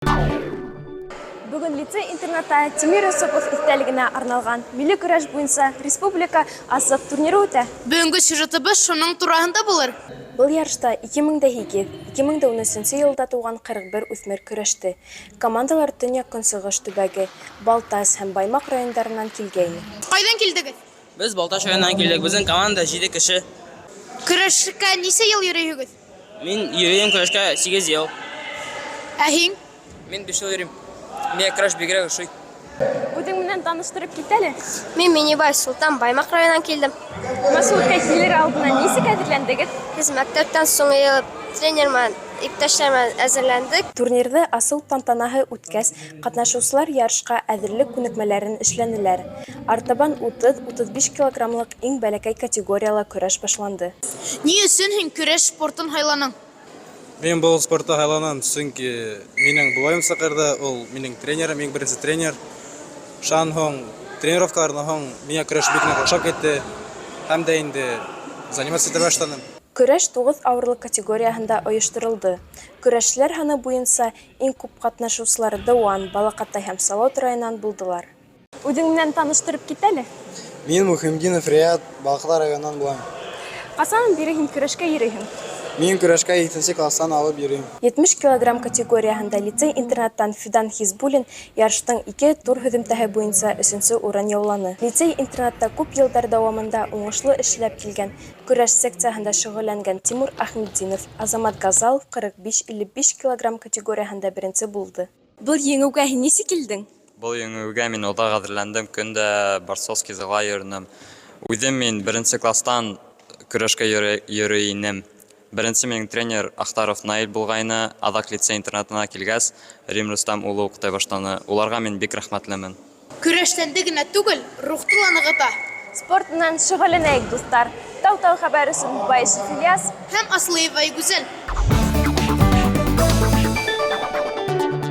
Бөгөн лицей-интернатта Тимир Йосопов иҫтәлегенә арналған милли көрәш буйынса республика асыҡ турниры үтә. Бөгөнгө сюжетыбыҙ шуның тураһында булыр. Был ярышта 2008, 2013 йылда тыуған 41 үҫмер көрәште. Командалар төньяҡ-көнсығыш төбәге, Балтас һәм Баймаҡ райондарынан килгәйне. Ҡайҙан килдегеҙ? Без Балтач районыннан килдек. Безнең команда җиде кеше. Көрәшкә нисә ел йөрөйһөгеҙ? Мин йөрим көрәшкә 8 ел. Ә һин? Мин 5 ел йөрим. Миңа көрәш бигрәк ошый. Үҙең менән таныштырып кит әле. Мин Минибай Солтан Баймак районынан килдем. Масулка килер алдынан нисек әҙерләндегеҙ? Без мәктәптән соң йыйылып, тренер менән, иптәшләр менән әзерләндек. Турнирҙы асыу тантанаһы үткәс, ҡатнашыусылар ярышҡа әҙерлек күнекмәләрен эшләнеләр. Артабан 30-35 килограммлыҡ иң бәләкәй категорияла көрәш башланды. Ни өсөн һин көрәш спортын һайланың? Мин был спортты һайланым, сөнки минең бабайым саҡырҙы, ул минең тренерым, иң беренсе тренер. Шунан һуң тренировкаларҙан һуң миңә көрәш бик нык ошап китте һәм дә инде заниматься итә башланым. Көрәш туғыҙ ауырлыҡ категорияһында ойошторолдо. Көрәшселәр һаны буйынса иң күп ҡатнашыусылар Дыуан, Балаҡатай һәм Салауат районынан булдылар. Үҙең менән таныштырып кит әле. Мин Мөхимдинов Рият, Балаҡатай районынан булам. Ҡасандан бире һин көрәшкә йөрөйһөң? Мин көрәшкә 7 класстан алып йөрөйм. 70 килограмм категорияһында лицей-интернаттан Фидан Хизбуллин ярыштың ике тур һөҙөмтәһе буйынса өсөнсө урын яуланы. Лицей-интернатта күп йылдар дауамында уңышлы эшләп килгән көрәш секцияһында шөғөлләнгән Тимур Ахметдинов, Азамат Газалов 45-55 килограмм категорияһында беренсе булды. Был еңеүгә һин нисек килдең? Был еңеүгә мин оҙаҡ әҙерләндем, көн дә борцовский залға йөрөнөм. Үҙем мин беренсе класстан көрәшкә йөрөй инем. Беренсе минең тренер Ахтаров Наил булғайны, аҙаҡ лицей-интернатына килгәс, Рим Рөстәм улы уҡытай башланы. Уларға мин бик рәхмәтлемен. Көрәш тәнде генә түгел, рухты ла нығыта. Спорт менән шөғөлләнәйек, дуҫтар! Тау-тау хәбәр өсөн Баишев Ильяс һәм Аслыева Айгүзәл.